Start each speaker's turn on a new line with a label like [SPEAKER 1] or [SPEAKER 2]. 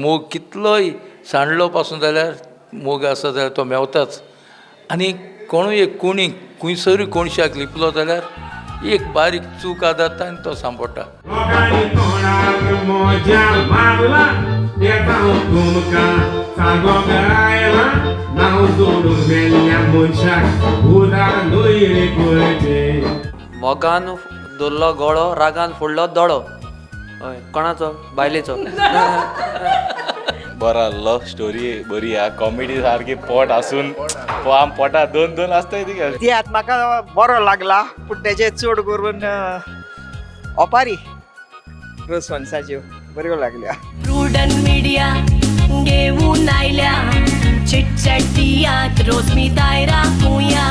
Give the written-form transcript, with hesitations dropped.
[SPEAKER 1] मोग कितलोय सांडलो पासून जाल्यार मोग आसा जाल्यार तो मेवताच. आनी कोणूय एक कोणी खुंयसरूय कोणशाक लिपलो जाल्यार एक बारीक चूक आदारता आनी तो सांपडटा.
[SPEAKER 2] लोकांनी तोंडाक मोज्या मारला तें हांव तुमकां सांगोंक आयलां. नांव जोडून मेल्ल्या मनशाक उदार न्हय रे करचें.
[SPEAKER 3] मोगान धरलो गळो, रागान फोडलो दोळो. हय, कोणाचो? बायलेचो.
[SPEAKER 4] बरो आसलो, स्टोरी बरी आहा, कॉमेडी सारकी, पोट आसून पोटा दोन दोन आसताय ती.
[SPEAKER 5] तियात्र म्हाका बरो लागला, पूण तेजे चड करून ओपारी रोसवंसाच्यो बऱ्यो लागल्या.
[SPEAKER 6] प्रुडंट मिडिया घेऊन आयल्या, चिटचॅट तियात्र रोजमी दायरा कुया.